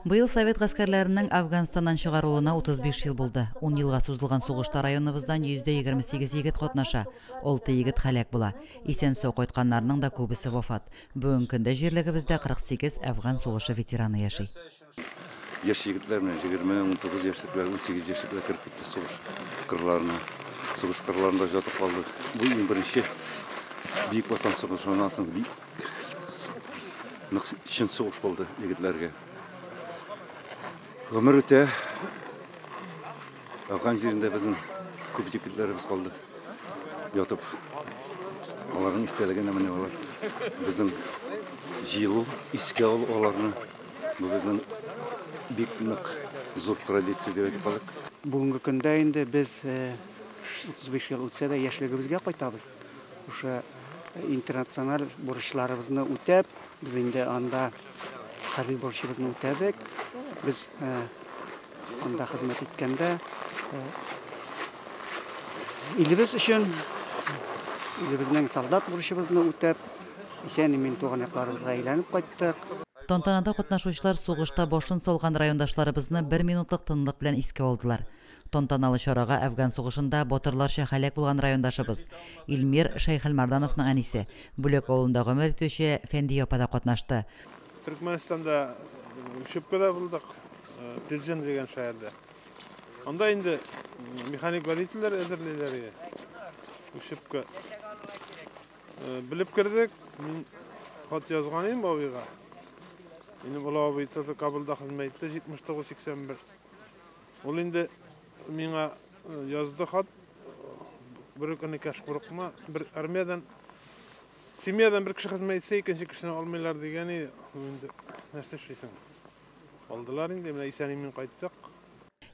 Быел совет гаскәрләренең Әфганстаннан чыгарылуына 35 ел булды. 10 елга сузылган сугышта районыбыздан 128 егет катнаша. 6 егет һәлак була. Исән-сау кайтканнарның да күбесе вафат. Бүгенге көндә җирлегебездә 48 әфган сугышы ветераны яши. Яшь егетләр менә 20, 19 яшьлекләр, 18 яшьлекләр кереп китте сугыш кырларына. Сугыш кырларында ятып калды. Бу иң беренче Бөек Ватан сугышыннан соң бик нык чын сугыш булды егетләргә. Гомер үтә. Әфган җирендә безнең күп егетләребез калды. Ятып. Аларның истәлегенә менә алар безнең җыелу, искә алу аларны. Бу безнең бик нык зур традиция дип әйтеп калыйк. Бүгенге көндә инде без 35 ел үтсә дә яшьлегебезгә кайтабыз. Шушы интернациональ бурычларыбызны үтәп, без инде анда хәрби бурычыбызны үтәдек. Без анда хезмәт иткәндә илебез өчен үзебезнең солдат бурычыбызны үтәп, исән-имин туган якларыбызга әйләнеп кайттык. Тантанада катнашучылар сугышта башын салган райондашларыбызны бер минутлык тынлык белән искә алдылар. Тантаналы чарага Әфган сугышында батырларча һәлак булган райондашыбыз Илмир Шәйхелмәрдановның әнисе, Бүләк авылында гомер итүче Фәндия апа да катнашты. Төркмәнстанда учебкада булдык, Теджен дигән шәһәрдә. Анда инде механик водительләр әзерлиләр иде. Учебка. Белеп кердек, мин хат язган идем абыйга. Минем олы абый тоже Кабулда хезмәт итте, 79-81. Ул инде миңа язды хат, бер көнне кәш курыкма, бер армиядан, семьядан бер кеше хезмәт итсә, икенче кешене алмыйлар дигән иде. Инде нәрсә эшлисең? Алдылар инде, менә исән-имин кайттык.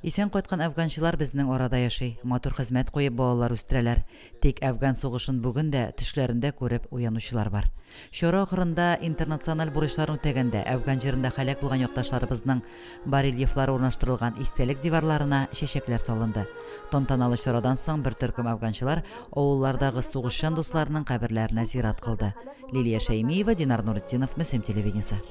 Исән кайткан әфганчылар безнең арада яши. Матур хезмәт куеп балалар үстерәләр. Тик әфган сугышын бүген дә төшләрендә күреп уянучылар бар. Чара ахырында интернациональ бурычларын үтәгәндә әфган җирендә һәлак булган якташларыбызның барельефлары урнаштырылган истәлек диварларына чәчәкләр салынды. Тантаналы чарадан соң бер төркем әфганчылар авыллардагы сугышчан дусларының каберләренә зират кылды. Лилия Шәймиева, Динар Нуретдинов, Мөслим телевидениесе.